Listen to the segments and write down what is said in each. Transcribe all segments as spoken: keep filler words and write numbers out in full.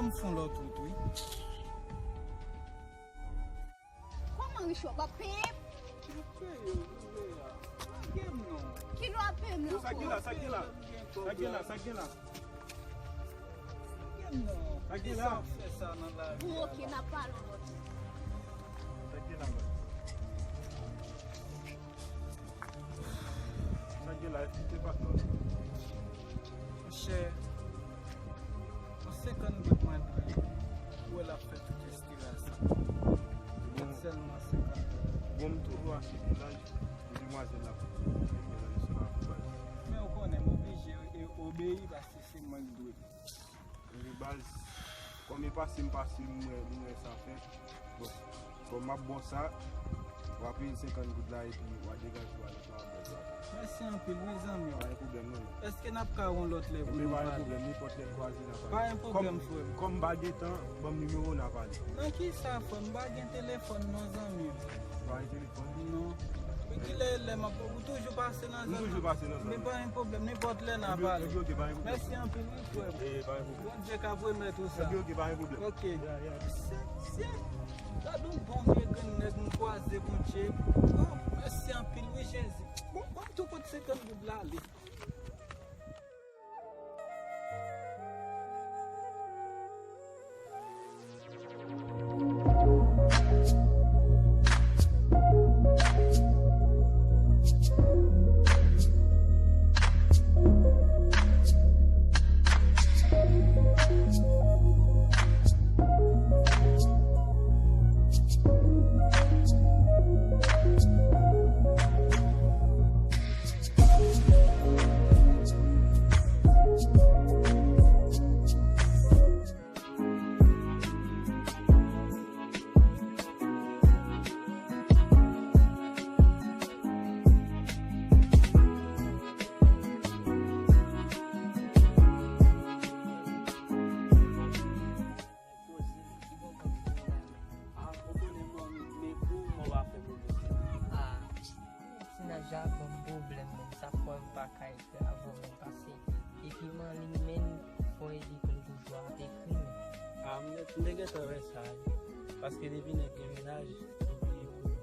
M fè yon lòt wout, wi. Kòman, Richard, w ap peye m? M ap peye w, wi, a. Lage m non. Ki lè w ap peye m nan? Sa gen la, sa gen la? Sa gen la, sa gen la? Lage m non. Sa gen la? Kisa w ap fè sa nan lavi a? Bon, oke, n ap pale yon lòt. Sa gen la, man? Sa gen la, eskize patnè. Monchè, yon senkant goud mwen dwe, ou wè l ap fè tout estira sa. Bon. Sèlman senkant goud. Bon, m toujou achte vilaj, e demwazèl la pou mwen sou la pou baz. Men ou konnen, m oblije e, obeyi paske se mwen k dwe. Ebyen baz, kòm e pase m pase, m wè, m wè sa fèt. Bon, kòm m ap ba w sa, w a peye senkant goud la epi w a degaje w ale pa bòz la. Mèsi anpil, wi, zanmi. Pa gen pwoblèm, non. Èske n ap ka wè yon lòt lè pou nou pale? Pa gen pwoblèm, nenpòt lè n kwaze n a pale. Pa gen pwoblèm, frè m. Kòm m pa gen tan, ban m nimewo w n a pale. Nan kisa, frè m? M pa gen telefòn, non, zanmi. Pa gen telefòn? Non. Men kilè e lè m ap, ou toujou pase nan zòn nan? M toujou pase nan zòn nan. Men pa gen pwoblèm, nenpòt lè n a pale. Ebyen, oke, pa gen pwoblèm. Mèsi anpil, wi, frè m. E, pa gen pwoblèm. Bondye k ap remèt ou sa. Ebyen, oke, pa gen pwoblèm. Oke. Ya, ya. Sye, sye. Gade yon bon vye grenn nèg m kwaze, Bondye. Oh, mèsi anpil, wi, Jezi. Bon, ban m tou pot senkant goud la ale. Poze, ki bon kòb pou ou la menm? Ah, ou konnen mwen, men pou mwen w ap fè pwoblèm. Ah, ti naj la ban m pwoblèm menm, sa fè m pa ka ekri avè w menm, paske epi m anliy menm, fò epi pou l toujou ap ekri menm. Ah, m te, m te gentan wè sa, wi. Paske depi nèg gen mennaj, li bliye pou li.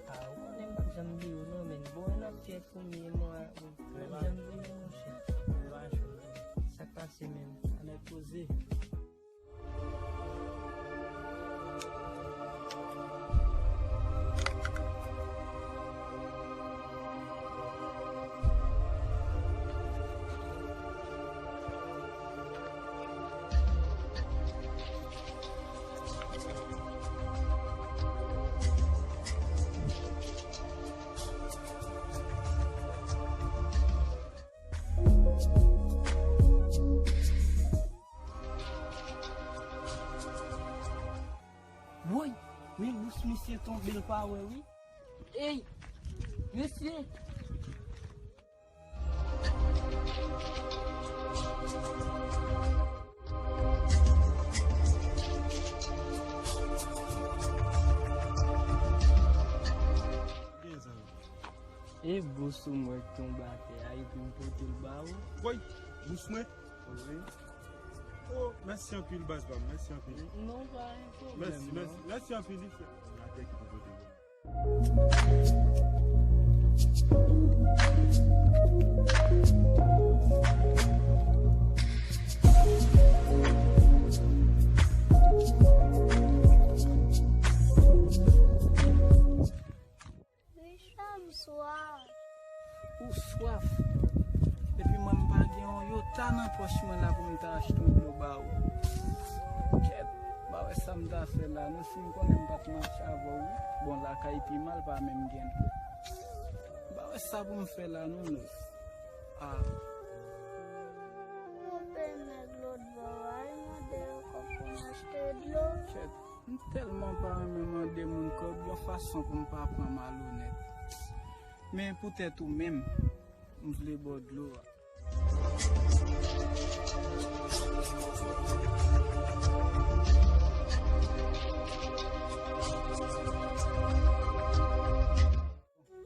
Ah, ou konnen m p ap janm bliye w non, menm. Bon, n ap fè premye mwa, m p ap janm bliye w, monchè. Sa k pase menm? Ann ap poze. Woy, men bous misye tonbe, l pa wè wi. Ey, mesye! E bous ou mwen k tonbe atè a epi m pote l ba ou. Woy, bous mwen? Wi. Oh, mèsi anpil baz pa m, mèsi anpil. Non, pa gen pwoblèm. Mèsi, mèsi, mèsi anpil wi frè. Atè ki pou pote l. Richard, m swaf. Ou swaf? Epi mwen m pa gen yon yota nan pòch mwen la pou m ta achte yon dlo ba ou. Kèt, m pa wè sa m ta fè la non, si m konnen m pa t mache avè w wi. Bon, lakay pi mal pa menm gen dlo. M pa wè sa pou m fè la non, non. Ah. Mwen peye nèg lòt bò a, li mande yo kòb pou m achte dlo. Kèt, m tèlman pa renmen mande moun kòb, yon fason pou m pa pran malonèt. Men poutèt ou menm, m vle ba w dlo a.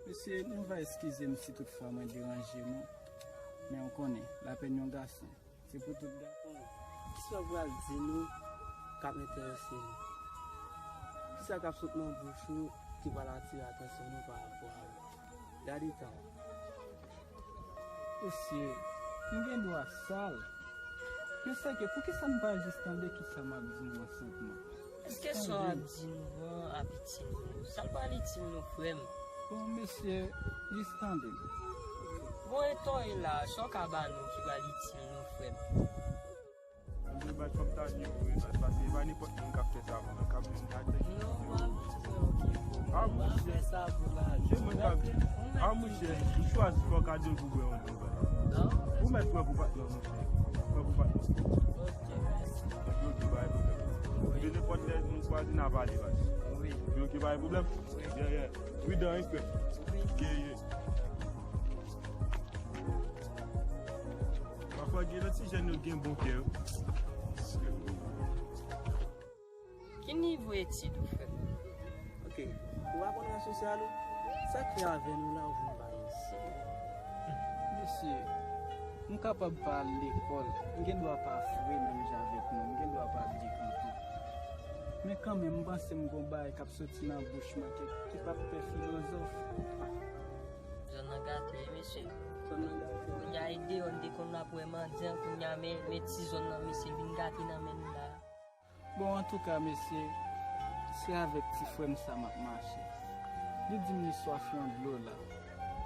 Mesye, nou va eskize m si toutfwa mwen deranje nou, men ou konnen, lapèn yon gason, se pou tout gason. Kisa w pral di nou k ap enterese nou? Kisa k ap sot nan bouch ou ki pral atire atansyon nou pa rapò a ou? Gade tan. Mesye, m gen dwa sal. Men sèke, poukisa m pa jis tande kisa m ap di nou an senpman? Èske sa w ap di nou an ap itil nou? Sa l pral itil nou, frè m? Bon, mesye, jis tande m. Bon, e tan e la, sa w ka ba nou ki pral itil nou, frè m? Ann baz, fòk ta di yo vre, baz, paske e pa nenpòt moun k ap fè sa pou nou, k ap vin atake. Non, m ap di frè, ok, frè m. Ah, monchè. Se mwen k ap di. Ah, monchè, ou chwazi fè w kado pou bwè yon dlo, baz. Ou mèt pran pou patnè w, monchè. Pran pou patnè w. Ok, mèsi. Epi, ok, pa gen pwoblèm. Epi, nenpòt lè nou kwaze, n a pale, baz. Wi. Epi, ok, pa gen pwoblèm. Wi. Yeah, yeah. Pridan, wi, frè. Wi. Yeah, yeah. Pafwa gen lòt ti jèn yo gen bon kè yo. Ki nivo etid ou fè? Ok, pou aprann rad sosyal ou, sa k fè avè nou la ou vin bay isi? Mesye, m kapab pa al lekòl, m gen dwa pa fre menm jan avèk nou, m gen dwa pa al dekanpe. Men kanmenm, m panse m gon bagay k ap soti nan bouch mwen ki, ki p ap pè filozòf. Zòn nan gate, wi, mesye. Zòn nan gate. Kounye a, e deyò n te konn ap wè mandyan, kounye a, men, men ti zòn nan, mesye, vin gate nan men nou la. Bon, antouka, mesye, se avèk ti frè m sa m ap mache. Li di m li swaf yon dlo la.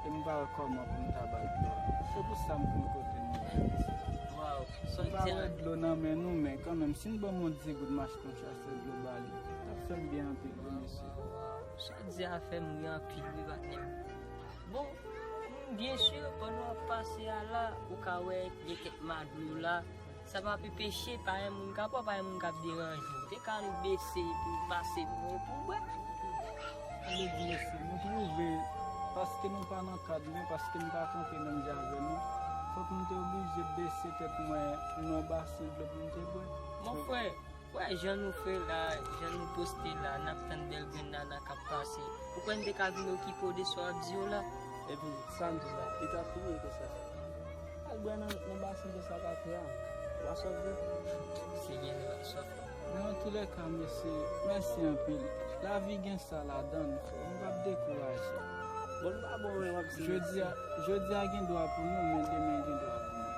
E m pa wè kòman pou m ta ba l dlo a. Se pou sa m vin kote nou la, mesye. Waw, sa w di a. M pa wè dlo nan men nou, men kanmenm, si n ban m yon digoud, m achte yon chasè dlo ba li, t ap fè m byen anpil, wi, mesye. Waw, waw, waw. Sa w di a fè m ri anpil, wi, patnè m. Bon, byen si, pandan w ap pase a la, ou ka wè gen kèk ma dlo la. Sa pa peche, pa gen moun k ap wè, pa gen moun k ap deranje w. Ou te ka al bese epi w pase pou, pou w bwè. Ann di mesye, nou twouve, paske nou pa nan kad nou, paske m pa kanpe menm jan avè nou, fòk m te oblije bese tèt mwen nan basen dlo pou m te bwè. Mon frè, wè jan nou fè la, jan nou poste la, n ap tann bèl grenn nana k ap pase. Ou kwè n te ka vin okipe w de sa w ap di yo la? Epi, sa m di la, li t ap pi byen ke sa. Al bwè nan, nan basen de sa k ap fè a. W a sòt vre. Se gen lè w ap sòt. Men antoulèka, mesye, mèsi anpil. Lavi gen sa ladan l, frè. M p ap dekouraje. Bon, m pa bon, men w ap di mèsi. Jodi a, jodi a gen dwa pou nou, men demen gen dwa pou mwen.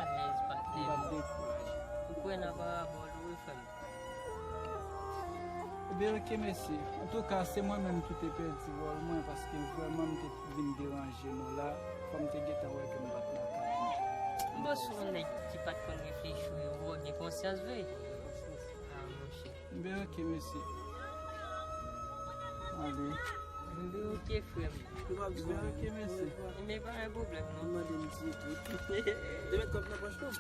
Alèz, patnè. M p ap dekouraje. Ou kwè nan parabòl ou, wi, frè m? Ebyen, oke, mesye. Antouka, se mwen menm ki te pèdi wòl mwen, paske vrèman m te vin deranje nou la. Fò m te gentan wè ke m pa t nan kad mwen. M panse yon nèg ki pa t konn reflechi, ou gen konsyans vre. Ah, monchè. Ebyen, oke, mesye. Ale. Ebyen, oke, frè m. Ebyen, oke, mesye. Ebyen, pa gen pwoblèm, non. Mande m ti tou. Te met kòb nan pòch tou.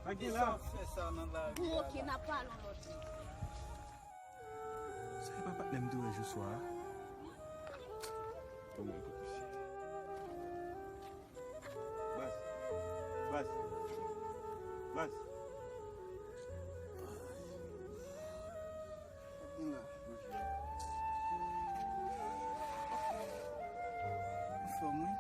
Sa gen la? Sa fè sa nan lari a la. Bon, oke, n ap pale yon lòt jou. Sa e pa patnè m te wè jou swa a? Kòman e kote misye? Baz. Baz. Baz. Patnè la. Anfòm, wi.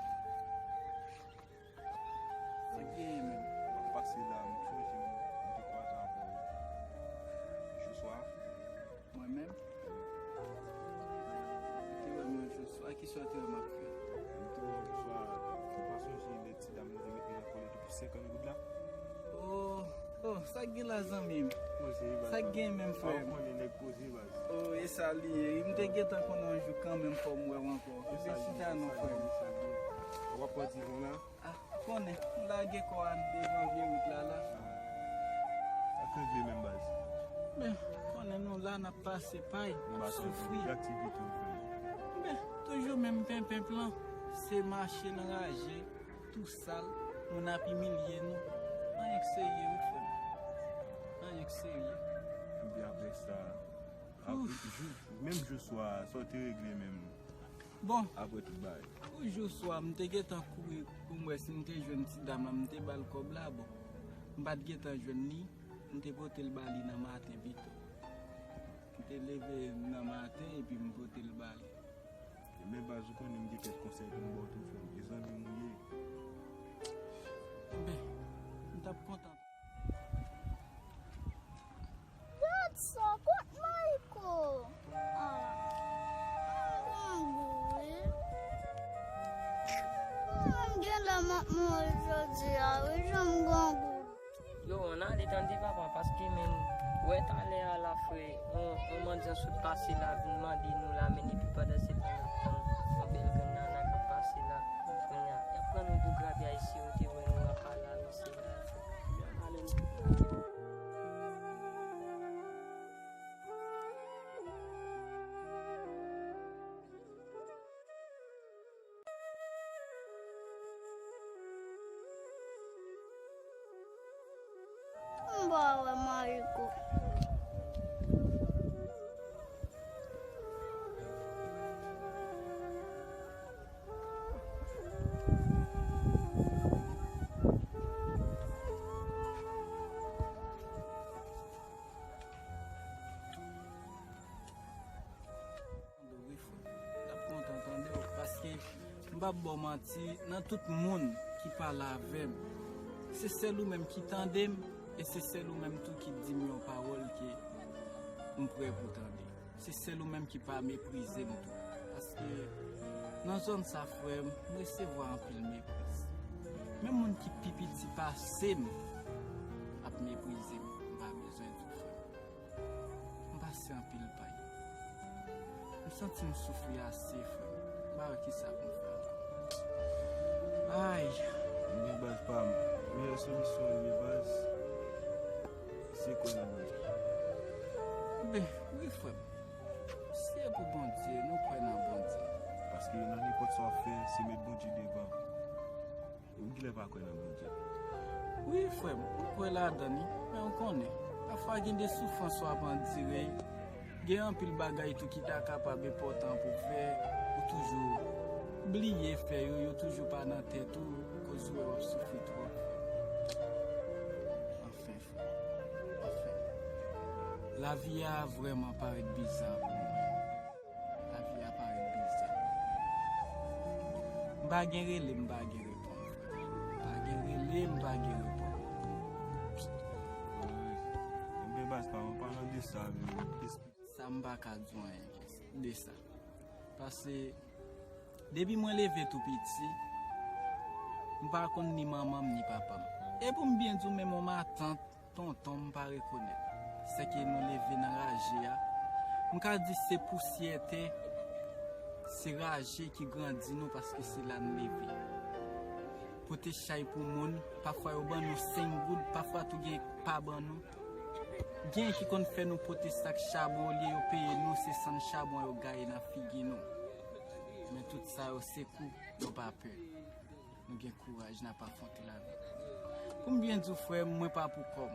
Sa k genyen menm? M ap pase la, m sonje m, m te kwaze avè w jou swa a. Mwen menm? Ou te wè m yon jou swa, kisa w te wè m ap fè? M te wè w jou swa a, ou pa sonje lè ti dam nan te met mwen nan kòlèt pou senkant goud la? Oh, oh, sa k gen la, zanmi m? Poze, baz. Sa k gen menm, frè m? Ou konnen nèg poze, baz. Oh, e sa li ye. M te gentan konnen yon jou kanmenm fò m wè w ankò. Ebyen chita non, frè m. W ap pran ti von la? Ah, konnen, m lage kò a devan vye wout la, la. Sa k regle menm, baz? Men, konnen nou la, n ap pase pay, n ap soufri. Men, toujou menm penpenp lan, se mache n raje, tou sal, moun ap imilye nou. Anyen k serye, wi, frè m. Anyen k serye. Epi apre sa, apre, jou, menm jou swa a, sa w te regle menm? Bon, apre tout bagay. Pou jou swa, m te gentan kouri pou m wè si m te jwenn ti dam lan, m te ba l kòb la, bon. M pa t gentan jwenn li, m te pote l ba li nan maten pito. M te leve nan maten epi m pote l ba li. Men baz, ou konnen m gen kèk konsèy pou m ba w tou, frè m. E zanmi m ou ye. Ben, m t ap kontan. Gad sa, kot Mariko? Ah, m grangou, wi. Mwen menm gen lè m ap mouri jodi a, wi, jan m grangou. Yo, ann ale tande papa, paske menm, wè talè a la, frè, yon, yon mandyan sot pase la, vin mande nou la, men epi pandan se tan n ap tann yon bèl grenn nana k ap pase la, kounye a, y ap pran nou pou grapyay si yo te wè nou ap pale avè se la, frè. Y ap pale nou. M pa wè Mariko. Wi, frè. M t ap kontan tande w, paske m p ap ba w manti, nan tout moun ki pale avè m, se sèl ou menm ki tande m, e se sèl ou menm tou ki di m yon pawòl ke m prè pou tande. Se sèl ou menm ki pa meprize m tou. Paske nan zòn sa, frè m, m resevwa anpil mepriz. Menm moun ki pi piti pase m ap meprize m, m pa bezwen di w, frè m. M pase anpil pay. M santi m soufri ase, frè m. M pa wè kisa pou m fè ankò. Ay! Men baz pa m, meyè solisyon an, men baz, se kwè nan Bondye. Ben, wi, frè m. Si se pou Bondye, nou kwè nan Bondye. Paske nan nenpòt sa w ap fè, se met Bondye devan. Ou genlè pa kwè nan Bondye. Wi, frè m, m kwè ladan li, men ou konnen, pafwa gen de soufrans w ap andire, gen anpil bagay tou ki ta kapab enpòtan pou w fè, ou toujou bliye fè yo, yo toujou pa nan tèt ou, koz ou wè w ap soufri twòp. Anfen, frè m, anfen. Lavi a vrèman parèt biza pou mwen. Lavi a parèt biza. M pa gen rele, m pa gen reponn. M pa gen rele, m pa gen reponn. Ebyen, baz pa m, an palan de sa menm, sa m pa ka di w anyen de sa. Paske depi mwen leve tou piti, m pa konn ni manman m ni papa m. E pou m byen di w, menm yon matant, tonton m pa rekonèt. Sèke nou leve nan raje a. M ka di se pousyè tè, se raje ki grandi nou paske se la n leve. Pote chay pou moun, pafwa yo ban nou senk goud, pafwa tou gen pa ban nou. Gen ki konn fè nou pote sak chabon, olye yo peye nou, se sann chabon yo gaye nan figi nou. Men tout sa yo se kou, nou pa pè. Nou gen kouraj, n ap afwonte lavi. Pou m byen di w, frè m, mwen pa pou kò m.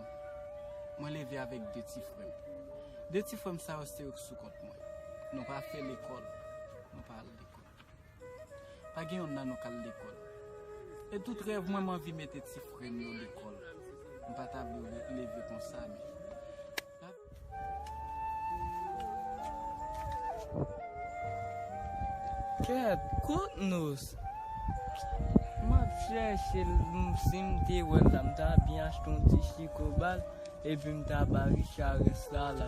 Mwen leve avèk de ti frè m. De ti frè m sa yo se yo k sou kont mwen. Nou pa fè lekòl, nou pa al lekòl. Pa gen yonn nan nou k al lekòl. E tout rèv mwen, m anvi mete ti frè m yo lekòl. M pa ta vle leve konsa, men Kèt, kot Nos? M ap chèche l, m, si m te wè l la, m ta byen achte yon ti chiko ba l, epi m ta ba Richard rès la la.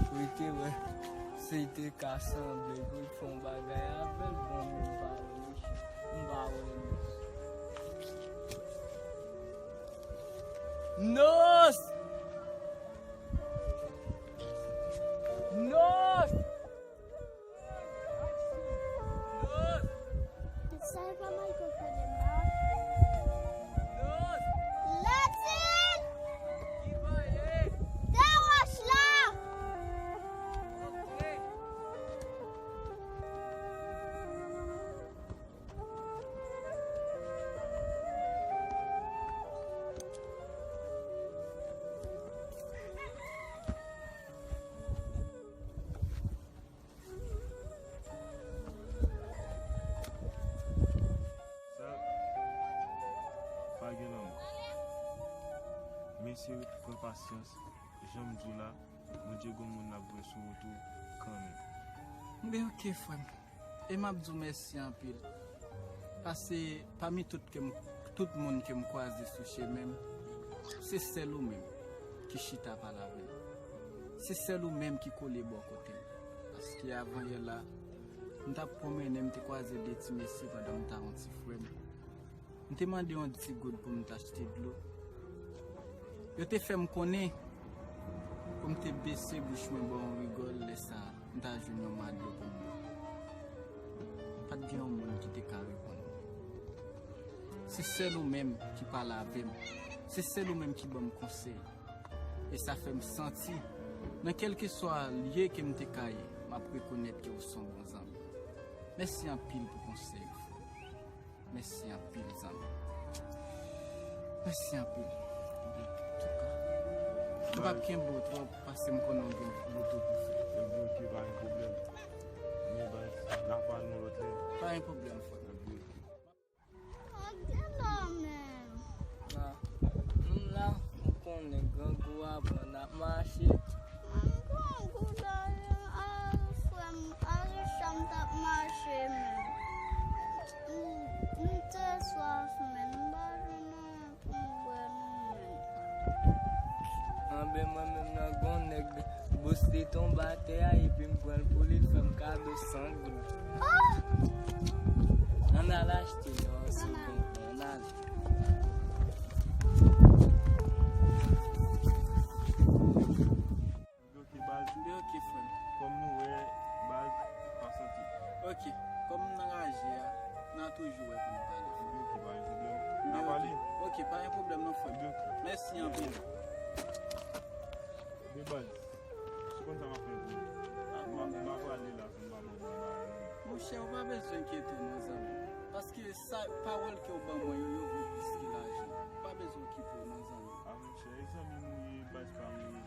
Pou l te wè, si l te ka sanble, pou l fè yon bagay avè l, bon, men m pa wè Nos. M pa wè Nos. Nos! Nos! Nos! Sa e pa Michael Fadem la? Nos! Latil! Ki pale? Dewòch la! Ok. Pasyans, jan m di w la, Bondye gon moun l ap voye sou wout ou kanmenm. Enben, oke, frè m. E m ap di w mèsi anpil. Paske pami tout ke m, tout moun ke m kwaze sou chemen m, se sèl ou menm ki chita pale avè m. Se sèl ou menm ki kole bò kote m. Paske avan yè la, m t ap pwomennen, m te kwaze de ti mesye pandan m t a yon ti frè m. M te mande yon ti goud pou m t achte dlo. Yo te fè m konnen, pou m te bese bouch mwen ba yon rigòl, lè sa a, m ta jwenn yon madlo pou m bwè. Pa t gen yon moun ki te ka reponn mwen. Se sèl ou menm ki pale avè m. Se sèl ou menm ki ban m konsèy. E sa fè m santi, nan kèlkeswa lye ke m te ka ye, m ap rekonèt ke w se yon bon zanmi. Mèsi anpil pou konsèy ou, frè. Mèsi anpil, zanmi. Mèsi anpil. Antouka, m p ap kenbe w twòp, paske m konnen w gen wout ou pou fè. Ebyen, oke, pa gen pwoblèm. Men, baz, n a pale yon lòt lè. Pa gen pwoblèm, frè. Ebyen, oke. Ak gen la menm. La. M la, m konnen grangou aprann ap mache. Mwen grangou la, al frè m, al chan t ap mache menm. M, m te swaf menm, m pa jwenn anyen pou m bwè non menm. Anben mwen menm nan gon nèg bous li tonbe atè a epi m pran l pou li l fè m kado san goud. Ann al achte non an sou konpran, ann ale. Ebyen oke baz. Ebyen oke frè m. Kòm nou wè baz pa santi. Oke, kòm m nan raje a, n a toujou wè pou n pale. Ebyen oke, pa gen pwoblèm. N a pale. Oke, pa gen pwoblèm non frè m. Ebyen oke. Mèsi anpil. Ebyen baz, si konn sa m ap fè pou ou. M ap, m ap prale la, si m pa bon bagay. Monchè, ou pa bezwen enkyete w non zanmi. Paske sa, pawòl ke w ban mwen yo, yo vo plis ke lajan. Ou pa bezwen okipe w non zanmi. A monchè, e zanmi m ou ye, baz pa m ou ye.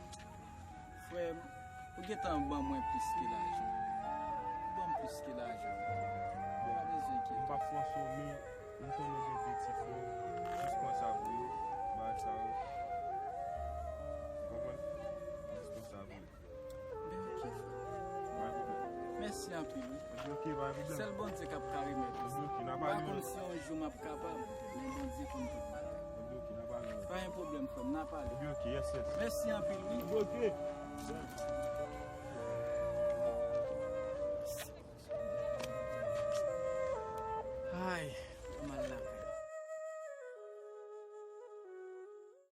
Frè m, ou gentan ban mwen plis ke lajan. Ou ban m plis ke lajan. Ou pa bezwen enkyete w. M p ap fòse w, men m konnen w gen de ti frè w. Jis pran sa pou yo, bagay sa yo. Ou konprann? Jis pran sa pou yo. Ben, oke, frè. Pa gen pwoblèm. Mèsi anpil, wi. Ebyen oke, pa gen pwoblèm. Sèl Bondye k ap ka remèt ou sa. Ebyen oke, n a pale yon lòt. M pa konn si yon jou m ap kapab, men Bondye konn tout bagay. Ebyen oke, n a pale yon lòt. Pa gen pwoblèm, frè m, n a pale. Ebyen oke, yes, yes. Mèsi anpil, wi. Ebyen oke.